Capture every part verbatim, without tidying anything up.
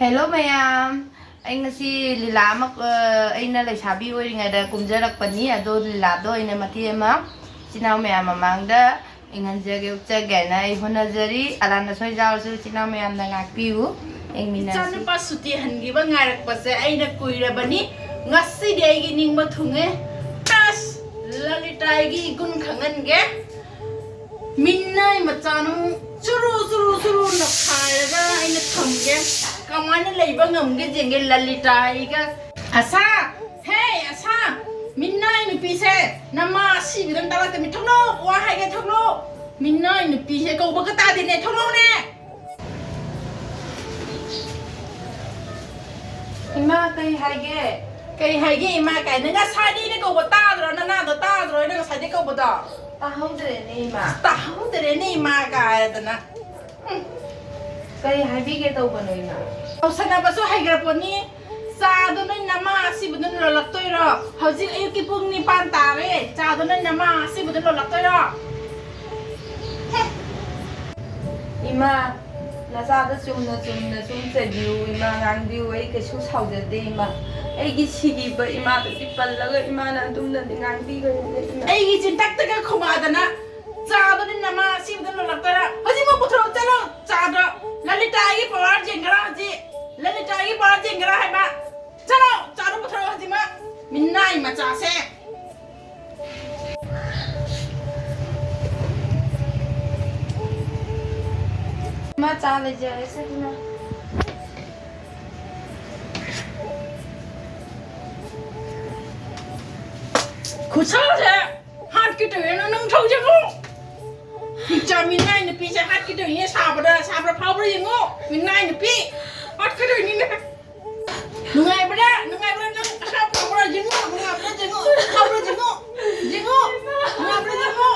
Hello ꯃꯌꯥꯝ, ꯑꯩ ꯉꯁꯤ ꯂꯤꯂꯥ ꯑꯃ, ꯑ, ꯑꯩꯅ ꯂꯩꯁꯥꯕꯤ ꯑꯣꯏꯔꯤꯉꯩꯗ ꯀꯨꯝꯖꯔꯛꯄꯅꯤ꯫ ꯑꯗꯣ ꯂꯤꯂꯥꯗꯣ ꯑꯩꯅ ꯃꯇꯦꯛ ꯑꯃ ꯏꯆꯤꯟ ꯏꯅꯥꯎ ꯃꯌꯥꯝ ꯃꯃꯥꯡꯗ ꯏꯪꯍꯟꯖꯒꯦ, ꯎꯠꯆꯒꯦ ꯍꯥꯏꯅ ꯑꯩ ꯍꯣꯠꯅꯖꯔꯤ꯫ ꯑꯔꯥꯟ ꯑꯁꯣꯏ ꯌꯥꯎꯔꯁꯨ ꯏꯆꯤꯟ ꯏꯅꯥꯎ ꯃꯌꯥꯝꯅ ꯉꯥꯛꯄꯤꯌꯨ, ꯌꯦꯡꯃꯤꯟꯅꯁꯤ꯫ ꯏꯆꯥꯅꯨꯄꯥ ꯁꯨꯇꯤ ꯍꯟꯈꯤꯕ ꯉꯥꯏꯔꯛꯄꯁꯦ ꯑꯩꯅ ꯀꯨꯏꯔꯕꯅꯤ꯫ ꯉꯁꯤꯗꯤ ꯑꯩꯒꯤ ꯅꯤꯡꯕ ꯊꯨꯡꯉꯦ꯫ ꯑꯁ, ꯂꯂꯤꯇꯥꯒꯤ ꯏꯒꯨꯟ ꯈꯪꯍꯟꯒꯦ꯫ ꯃꯤꯅꯥꯏ ꯃꯆꯥꯅꯨ ꯆꯨꯔꯨ ꯆꯨꯔꯨ ꯆꯨꯔꯨ ꯅꯈꯥꯏꯔꯒ ꯑꯩꯅ ꯊꯝꯒꯦ꯫ ꯀꯃꯥꯏꯅ ꯂꯩꯕ ꯉꯝꯒꯦ ꯌꯦꯡꯒꯦ ꯂꯂꯤꯇꯥ ꯑꯩꯒ꯫ ꯑꯁꯥ! ꯍꯦ, ꯑꯁꯥ! ꯃꯤꯅꯥꯏ ꯅꯨꯄꯤꯁꯦ ꯅꯃꯥ ꯑꯁꯤꯕꯗꯪ ꯇꯥꯔꯛꯇꯃꯤ꯫ ꯊꯣꯛꯂꯛꯑꯣ! ꯋꯥ ꯍꯥꯏꯒꯦ, ꯊꯣꯛꯂꯛꯑꯣ! ꯃꯤꯅꯥꯏ ꯅꯨꯄꯤꯁꯦ ꯀꯧꯕꯒ ꯇꯥꯗꯦꯅꯦ꯫ ꯊꯣꯛꯂꯛꯑꯣꯅꯦ! ꯏꯃꯥ, ꯀꯩ ꯍꯥꯏꯒꯦ? ꯀꯩ ꯍꯥꯏꯒꯦ ꯏꯃꯥ ꯀꯥꯏꯅ? ꯉꯁꯥꯏꯗꯩ ꯑꯩꯅ ꯀꯧꯕ ꯇꯥꯗ꯭ꯔꯣ? ꯅꯅꯥꯗꯣ ꯇꯥꯗ꯭ꯔꯣ ꯑꯩꯅ ꯉꯁꯥꯏꯗꯩ ꯀꯧꯕꯗꯣ? ꯇꯥꯍꯧꯗ꯭ꯔꯦꯅꯦ ꯏꯃꯥ꯫ ꯇꯥꯍꯧꯗ꯭ꯔꯦꯅꯦ ꯏꯃꯥ ꯀꯥꯏꯗꯅ꯫ ꯎꯝ꯫ ꯀꯩ ꯍꯥꯏꯕꯤꯒꯦ ꯇꯧꯕꯅꯣ ꯏꯃꯥ? ꯇꯧꯁꯟꯅꯕꯁꯨ ꯍꯩꯈ꯭ꯔ ꯄꯣꯠꯅꯤ꯫ ꯆꯥꯗꯣ ꯅꯣꯏ ꯅꯃꯥ ꯑꯁꯤꯕꯗꯨꯅ ꯂꯣꯜꯂꯛꯇꯣꯏꯔꯣ? ꯍꯧꯖꯤꯛ ꯑꯌꯨꯛꯀꯤ ꯄꯨꯡ ꯅꯤꯄꯥꯟ ꯇꯥꯔꯦ꯫ ꯆꯥꯗꯣ ꯅꯣꯏ ꯅꯃꯥ ꯑꯁꯤꯕꯗꯨꯅ ꯂꯣꯜꯂꯛꯇꯣꯏꯔꯣ? ꯏꯃꯥ, ꯅꯆꯥꯗ ꯆꯨꯝꯅ ꯆꯨꯝꯅ ꯁꯨꯝ ꯆꯩꯕꯤꯌꯨ ꯏꯃꯥ, ꯉꯥꯡꯕꯤꯌꯨ, ꯑꯩ ꯀꯩꯁꯨ ꯁꯥꯎꯖꯗꯦ ꯏꯃꯥ꯫ ꯑꯩꯒꯤ ꯁꯤꯈꯤꯕ ꯏꯃꯥꯗꯨꯗꯤ ꯄꯜꯂꯒ ꯏꯃꯥꯅ ꯑꯗꯨꯝꯅꯗꯤ ꯉꯥꯡꯕꯤꯒꯅꯨꯅꯦ ꯏꯃꯥ꯫ ꯑꯩꯒꯤ ꯆꯤꯟꯊꯛꯇꯒ ꯈꯨꯃꯥꯗꯅ ꯆꯥꯗꯨꯅ ꯅꯃꯥ ꯑꯁꯤꯕꯗ ꯂꯣꯜꯂꯛꯇꯣꯏꯔꯥ? ꯍꯧꯖꯤꯛꯃꯛ ꯄꯨꯊꯣꯔꯛꯑꯣ ꯆꯠꯂꯣ ꯆꯥꯗꯣ꯫ ꯂꯂꯤꯇꯥ ꯑꯩꯒꯤ ꯄꯋꯥꯔ ꯌꯦꯡꯒꯦꯔꯥ ꯍꯧꯖꯤꯛ? ꯂꯂꯤꯇꯥ ꯑꯩꯒꯤ ꯄꯋꯥꯔ ꯌꯦꯡꯒꯦꯔꯥ ꯍꯥꯏꯕ? ꯆꯠꯂꯣ ꯆꯥꯗꯣ ꯄꯨꯊꯣꯔꯛꯑꯣ ꯍꯧꯖꯤꯛꯃꯛ꯫ ꯃꯤꯅꯥꯏ ꯃꯆꯥꯁꯦ꯫ ꯏꯃꯥ, ꯆꯥ ꯂꯩꯖꯔꯦꯁꯦ, ꯏꯃꯥ꯫ ꯈꯨꯠꯁꯥꯁꯦ ꯍꯥꯠꯀꯦ ꯇꯧꯋꯦ, ꯅꯪ, ꯅꯪ ꯊꯧꯁꯦ ꯑꯃꯨꯛ꯫ ꯏꯆꯥ ꯃꯤꯅꯥꯏ ꯅꯨꯄꯤꯁꯦ ꯍꯥꯠꯀꯦ ꯇꯧꯔꯤꯅꯦ, ꯁꯥꯕꯗ, ꯁꯥꯕꯗ ꯐꯥꯎꯕ꯭ꯔꯥ ꯌꯦꯡꯉꯣ, ꯃꯤꯅꯥꯏ ꯅꯨꯄꯤ꯫ ꯍꯥꯠꯀꯦ ꯇꯧꯔꯤꯅꯤꯅꯦ꯫ ꯅꯨꯡꯉꯥꯏꯕ꯭ꯔꯥ? ꯅꯨꯡꯉꯥꯏꯕ꯭ꯔꯥ? ꯅꯪ ꯑꯁꯥ ꯐꯥꯎꯕ꯭ꯔꯥ? ꯌꯦꯡꯉꯨ, ꯅꯨꯡꯉꯥꯏꯕ꯭ꯔꯥ? ꯌꯦꯡꯉꯨ, ꯐꯥꯎꯕ꯭ꯔꯥ? ꯌꯦꯡꯉꯨ, ꯌꯦꯡꯉꯨ, ꯅꯨꯡꯉꯥꯏꯕ꯭ꯔꯥ? ꯌꯦꯡꯉꯨ꯫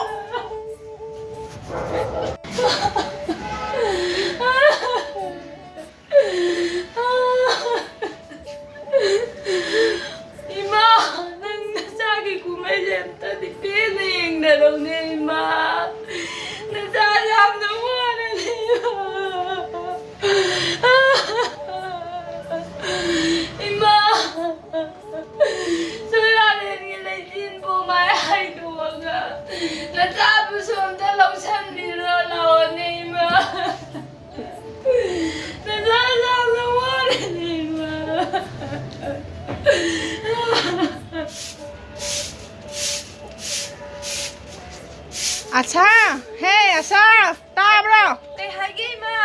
ꯏꯃꯥ, ꯅꯪ ꯅꯆꯥꯒꯤ ꯀꯨꯝꯍꯩꯁꯦ ꯑꯝꯇꯗꯤ ꯄꯦꯟꯅ ꯌꯦꯡꯅꯔꯧꯅꯦ, ꯏꯃꯥ꯫ ꯅꯆꯥ ꯌꯥꯝꯅ ꯋꯥꯅ ꯂꯩꯕ꯫ ꯑꯁꯥ! ꯍꯦ, ꯑꯁꯥ! ꯇꯥꯕ꯭ꯔꯣ? ꯀꯩ ꯍꯥꯏꯒꯦ, ꯏꯃꯥ?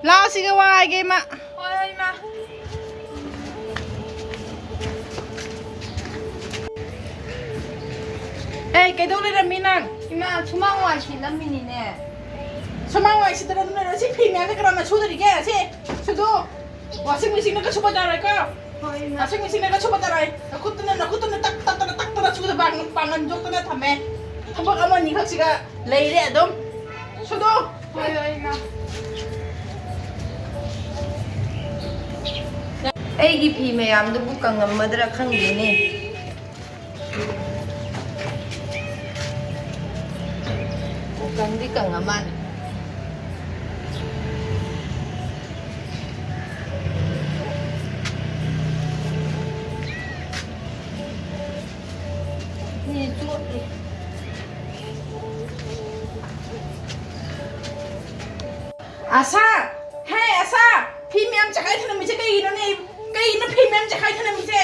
ꯂꯥꯎ, ꯁꯤꯒ ꯋꯥ ꯍꯥꯏꯒꯦ, ꯏꯃꯥ꯫ ꯍꯣꯏ, ꯍꯣꯏ, ꯏꯃꯥ꯫ ꯑꯦ, ꯀꯩꯗꯧ ꯂꯩꯔꯝꯃꯤ ꯅꯪ? ꯏꯃꯥ, ꯁꯨꯃꯥꯡ ꯋꯥꯏ ꯁꯤꯠꯂꯝꯃꯤꯅꯤꯅꯦ꯫ ꯁꯨꯃꯥꯡ ꯋꯥꯏ ꯁꯤꯠꯇꯅ ꯑꯗꯨꯝ ꯂꯩꯔꯣ? ꯁꯤ ꯐꯤ ꯃꯌꯥꯝꯁꯦ ꯀꯅꯥꯅ ꯁꯨꯗꯣꯔꯤꯒꯦ? ꯁꯤ ꯁꯨꯗꯣ꯫ Washing machineꯅꯒ ꯁꯨꯕ ꯌꯥꯔꯣꯏꯀꯣ? ꯍꯣꯏ, ꯏꯃꯥ꯫ Washing machineꯅꯒ ꯁꯨꯕ ꯌꯥꯔꯣꯏ꯫ ꯅꯈꯨꯠꯇꯨꯅ, ꯅꯈꯨꯠꯇꯨꯅ ꯇꯛ ꯇꯛꯇꯅ, ꯇꯛꯇꯅ ꯁꯨꯗ ꯄꯥꯡ-, ꯄꯥꯡꯒꯟ ꯊꯣꯛꯇꯅ ꯊꯝꯃꯦ꯫ ꯊꯕꯛ ꯑꯃ ꯑꯅꯤꯈꯛꯁꯤꯒ ꯂꯩꯔꯦ ꯑꯗꯨꯝ꯫ ꯁꯨꯗꯣ꯫ ꯍꯣꯏ, ꯍꯣꯏ, ꯏꯃꯥ꯫ ꯑꯩꯒꯤ ꯐꯤ ꯃꯌꯥꯝꯗꯨꯕꯨ ꯀꯪꯉꯝꯃꯗ꯭ꯔꯥ ꯈꯪꯗꯦꯅꯦ꯫ ꯀꯪꯗꯤ ꯀꯪꯉ ꯃꯥꯜꯂꯦ꯫ ꯃꯤ ꯆꯣꯠꯂꯤ꯫ ꯑꯁꯥ! ꯍꯦ, ꯑꯁꯥ! ꯐꯤ ꯃꯌꯥꯝ ꯆꯈꯥꯏ ꯊꯅꯝꯃꯤꯁꯦ ꯀꯩꯒꯤꯅꯣꯅꯦ? ꯀꯩꯒꯤꯅꯣ ꯐꯤ ꯃꯌꯥꯝ ꯆꯈꯥꯏ ꯊꯅꯝꯃꯤꯁꯦ?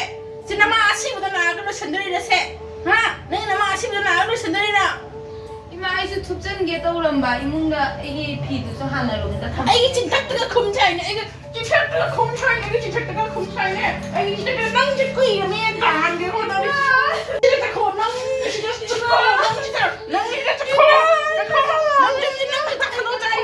ꯁꯤ ꯅꯃꯥ ꯑꯁꯤꯕꯗ ꯅꯥꯔꯒ ꯂꯣꯏꯁꯟꯗꯣꯔꯤꯔꯁꯦ? ꯍꯥ? ꯅꯪ ꯅꯃꯥ ꯑꯁꯤꯕꯗ ꯅꯥꯔꯒ ꯂꯣꯏꯁꯟꯗꯣꯔꯤꯔꯥ? ꯏꯃꯥ, ꯑꯩꯁꯨ ꯊꯨꯞꯆꯟꯒꯦ ꯇꯧꯔꯝꯕ, ꯏꯃꯨꯡꯗ ꯑꯩꯒꯤ ꯐꯤꯗꯨꯁꯨ ꯍꯥꯟꯅ ꯔꯨꯝꯗ ꯊꯝ- ꯑꯩꯒꯤ ꯆꯤꯟꯊꯛꯇꯒ ꯈꯨꯝ ꯁꯥꯏꯅꯦ, ꯑꯩꯒ ꯆꯤꯟꯊꯛꯇꯒ ꯈꯨꯝ ꯁꯥꯏꯅꯦ, ꯑꯩꯒꯤ ꯆꯤꯟꯊꯛꯇꯒ ꯈꯨꯝ ꯁꯥꯏꯅꯦ, ꯑꯩꯒꯤ ꯆꯤꯟꯊꯛꯇꯒ ꯅꯪꯁꯦ ꯀꯨꯏꯔꯦ ꯃꯤ ꯀꯥꯟꯒꯦ ꯍꯣꯠꯅꯕ꯫ ꯁꯤꯗ ꯆꯠꯈꯣ, ꯅꯪ ꯁꯤꯗ ꯆꯠꯈꯣ, ꯅꯪ ꯁꯤꯗ, ꯅꯪ ꯁꯤꯗ ꯆꯠꯈꯣ, ꯆꯠꯈꯣ, ꯅꯪ ꯌꯨꯝꯁꯤ ꯅꯪ ꯆꯠꯈꯣ, ꯆꯠꯈꯣ꯫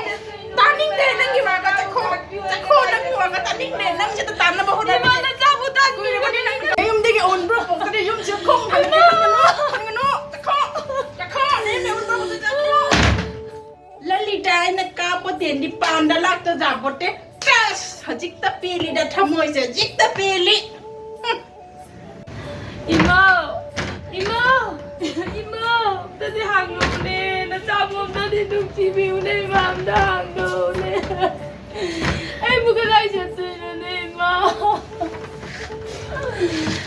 ꯇꯥꯅꯤꯡꯗꯦ ꯅꯪꯒꯤ ꯋꯥꯒ, ꯆꯠꯈꯣ, ꯆꯠꯈꯣ, ꯅꯪꯒꯤ ꯋꯥꯒ ꯇꯥꯅꯤꯡꯗꯦ, ꯅꯪ ꯁꯤꯗ ꯇꯥꯟꯅꯕ ꯍꯣꯠꯅꯕ꯫ ꯏꯃꯥ, ꯅꯆꯥꯕꯨ ꯇꯥꯟꯕꯤꯔꯕꯅꯤ ꯅꯪ꯫ ꯅꯌꯨꯝꯗꯒꯤ ꯑꯎꯟꯕ ꯄꯣꯛꯇꯗꯤ ꯌꯨꯝꯁꯤ ꯈꯣꯡ ꯍꯟꯒꯅꯨ, ꯍꯟꯒꯅꯨ, ꯆꯠꯈꯣ, ꯆꯠꯈꯣ, ꯅꯌꯨꯝꯗꯒꯤ ꯑꯎꯟꯕ ꯄꯣꯛꯇꯗꯤ ꯆꯠꯈꯣ꯫ ꯂꯂꯤꯇꯥ, ꯑꯩꯅ ꯀꯥꯞꯄ ꯇꯦꯟꯗꯤ ꯄꯥꯟꯗ ꯂꯥꯛꯇ ꯖꯥꯄꯣꯠꯇꯦ꯫ ꯆꯁ! ꯍꯧꯖꯤꯛꯇ ꯄꯦꯜꯂꯤꯗ ꯊꯃꯣꯏꯁꯦ, ꯍꯧꯖꯤꯛꯇ ꯄꯦꯜꯂꯤ꯫ ꯍꯨꯝ꯫ ꯏꯃꯥ! ꯏꯃꯥ! ꯏꯃꯥ! ꯑꯝꯇꯗꯤ ꯍꯥꯡꯗꯣꯛꯎꯅꯦ! ꯅꯆꯥꯕꯨ ꯑꯝꯇꯗꯤ ꯅꯨꯡꯁꯤꯕꯤꯌꯨꯅꯦ, ꯏꯃꯥ! ꯑꯝꯇ ꯍꯥꯡꯗꯣꯛꯎꯅꯦ! ꯑꯩꯕꯨ ꯀꯗꯥꯏ ꯆꯠꯇꯣꯏꯅꯣꯅꯦ, ꯏꯃꯥ?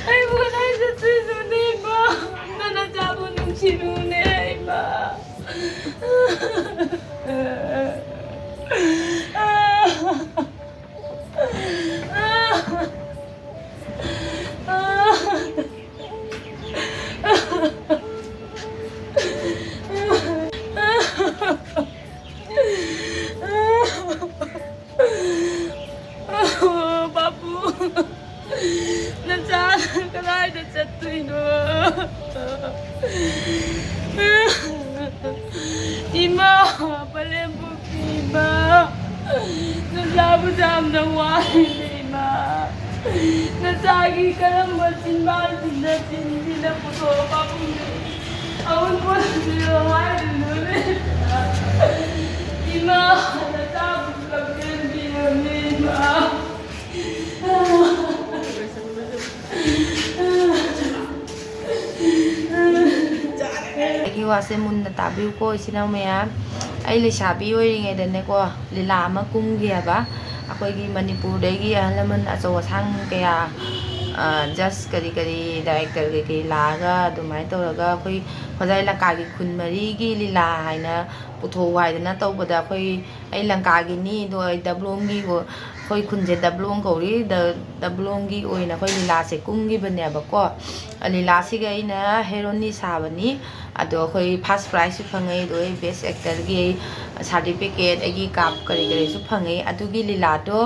ꯑꯩꯕꯨ ꯀꯗꯥꯏ ꯆꯠꯇꯣꯏꯅꯣꯅꯦ, ꯏꯃꯥ? ꯑꯝꯇ ꯅꯆꯥꯕꯨ ꯅꯨꯡꯁꯤꯕꯤꯌꯨꯅꯦ, ꯏꯃꯥ! ꯅꯆꯥ ꯀꯗꯥꯏꯗ ꯆꯠꯇꯣꯏꯅꯣ? ꯏꯃꯥ, ꯄꯂꯦꯝꯄꯣꯛꯄꯤ ꯏꯃꯥ, ꯅꯆꯥꯕꯨ ꯌꯥꯝꯅ ꯋꯥꯔꯤꯅꯦ ꯏꯃꯥ꯫ ꯅꯆꯥꯒꯤ ꯀꯔꯝꯕ ꯆꯤꯟꯕꯥꯟꯁꯤꯗ ꯆꯤꯟꯁꯤꯅ ꯄꯨꯊꯣꯛꯑ ꯄꯥꯕꯨꯡꯗ ꯑꯃꯨꯛ ꯄꯨꯟꯁꯤꯔꯣ ꯍꯥꯏꯔꯤꯅꯣꯅꯦ? ꯏꯃꯥ, ꯅꯆꯥꯕꯨ ꯂꯝꯖꯦꯟꯕꯤꯔꯝꯅꯦ ꯏꯃꯥ꯫ ꯑꯩꯒꯤ ꯋꯥꯁꯦ ꯃꯨꯟꯅ ꯇꯥꯕꯤꯌꯨꯀꯣ, ꯏꯆꯤꯟ ꯏꯅꯥꯎ ꯃꯌꯥꯝ꯫ ꯑꯩ ꯂꯩꯁꯥꯕꯤ ꯑꯣꯏꯔꯤꯉꯩꯗꯅꯦꯀꯣ, ꯂꯤꯂꯥ ꯑꯃ ꯀꯨꯝꯈꯤ ꯍꯥꯏꯕ꯫ ꯑꯩꯈꯣꯏꯒꯤ ꯃꯅꯤꯄꯨꯔꯗꯒꯤ ꯑꯍꯜ ꯂꯃꯟ ꯑꯆꯧ ꯑꯁꯥꯡ ꯀꯌꯥ, ꯑ, ꯖꯁ ꯀꯔꯤ ꯀꯔꯤ, ꯗꯥꯏꯔꯦꯛꯇꯔ ꯀꯩꯀꯩ ꯂꯥꯛꯑꯒ ꯑꯗꯨꯃꯥꯏꯅ ꯇꯧꯔꯒ ꯑꯩꯈꯣꯏ ꯍꯣꯖꯥꯏ ꯂꯪꯀꯥꯒꯤ ꯈꯨꯟ ꯃꯔꯤꯒꯤ ꯂꯤꯂꯥ ꯍꯥꯏꯅ ꯄꯨꯊꯣꯛꯎ ꯍꯥꯏꯗꯅ ꯇꯧꯕꯗ, ꯑꯩꯈꯣꯏ, ꯑꯩ ꯂꯪꯀꯥꯒꯤꯅꯤ, ꯑꯗꯣ ꯑꯩ ꯗꯕ꯭ꯂꯣꯡꯒꯤ ꯑꯣ-, ꯑꯩꯈꯣꯏ ꯈꯨꯟꯁꯦ ꯗꯕ꯭ꯂꯣꯡ ꯀꯧꯔꯤ꯫ ꯗ-, ꯗꯕ꯭ꯂꯣꯡꯒꯤ ꯑꯣꯏꯅ ꯑꯩꯈꯣꯏ ꯂꯤꯂꯥꯁꯦ ꯀꯨꯝꯈꯤꯕꯅꯦꯕꯀꯣ꯫ ꯂꯤꯂꯥꯁꯤꯒꯤ ꯑꯩꯅ ꯍꯦꯔꯣꯅꯤ ꯁꯥꯕꯅꯤ꯫ ꯑꯗꯣ ꯑꯩꯈꯣꯏ ꯐꯥꯔꯁ ꯄ꯭ꯔꯥꯏꯖꯁꯨ ꯐꯪꯉꯦ꯫ ꯑꯗꯣ ꯑꯩ ꯕꯦꯁ ꯑꯦꯛꯇꯔꯒꯤ ꯑꯩ ꯁꯥꯔꯇꯤꯐꯤꯀꯦꯠ, ꯑꯩꯒꯤ ꯀꯥꯞ ꯀꯔꯤ ꯀꯔꯤꯁꯨ ꯐꯪꯉꯦ꯫ ꯑꯗꯨꯒꯤ ꯂꯤꯂꯥꯗꯣ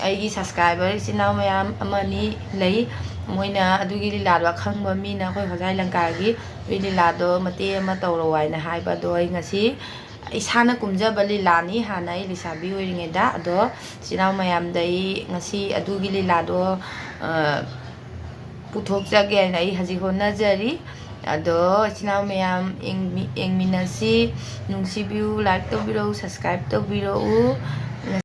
ꯑꯩꯒꯤ ꯁꯕꯁꯀ꯭ꯔꯥꯏꯕꯔ ꯏꯆꯤꯟ ꯏꯅꯥꯎ ꯃꯌꯥꯝ ꯑꯃ ꯑꯅꯤ ꯂꯩ꯫ ꯃꯣꯏꯅ ꯑꯗꯨꯒꯤ ꯂꯤꯂꯥꯗꯣ ꯑꯈꯪꯕ ꯃꯤꯅ ꯑꯩꯈꯣꯏ ꯍꯣꯖꯥꯏ ꯂꯪꯀꯥꯒꯤ ꯑꯗꯨꯒꯤ ꯂꯤꯂꯥꯗꯣ ꯃꯇꯦꯛ ꯑꯃ ꯇꯧꯔꯛꯑꯣ ꯍꯥꯏꯅ ꯍꯥꯏꯕ꯫ ꯑꯗꯣ ꯑꯩ ꯉꯁꯤ ꯏꯁꯥꯅ ꯀꯨꯝꯖꯕ ꯂꯤꯂꯥꯅꯤ, ꯍꯥꯟꯅ ꯑꯩ ꯂꯩꯁꯥꯕꯤ ꯑꯣꯏꯔꯤꯉꯩꯗ꯫ ꯑꯗꯣ ꯏꯆꯤꯟ ꯏꯅꯥꯎ ꯃꯌꯥꯝꯗ ꯑꯩ ꯉꯁꯤ ꯑꯗꯨꯒꯤ ꯂꯤꯂꯥꯗꯣ, ꯑ, ꯄꯨꯊꯣꯛꯆꯒꯦ ꯍꯥꯏꯅ ꯑꯩ ꯍꯧꯖꯤꯛ ꯍꯣꯠꯅꯖꯔꯤ꯫ ꯑꯗꯣ ꯏꯆꯤꯟ ꯏꯅꯥꯎ ꯃꯌꯥꯝ ꯌꯦꯡꯃꯤ-, ꯌꯦꯡꯃꯤꯟꯅꯁꯤ, ꯅꯨꯡꯁꯤꯕꯤꯌꯨ, ꯂꯥꯏꯛ ꯇꯧꯕꯤꯔꯛꯎ, ꯁꯕꯁꯀ꯭ꯔꯥꯏꯕ ꯇꯧꯕꯤꯔꯛꯎ꯫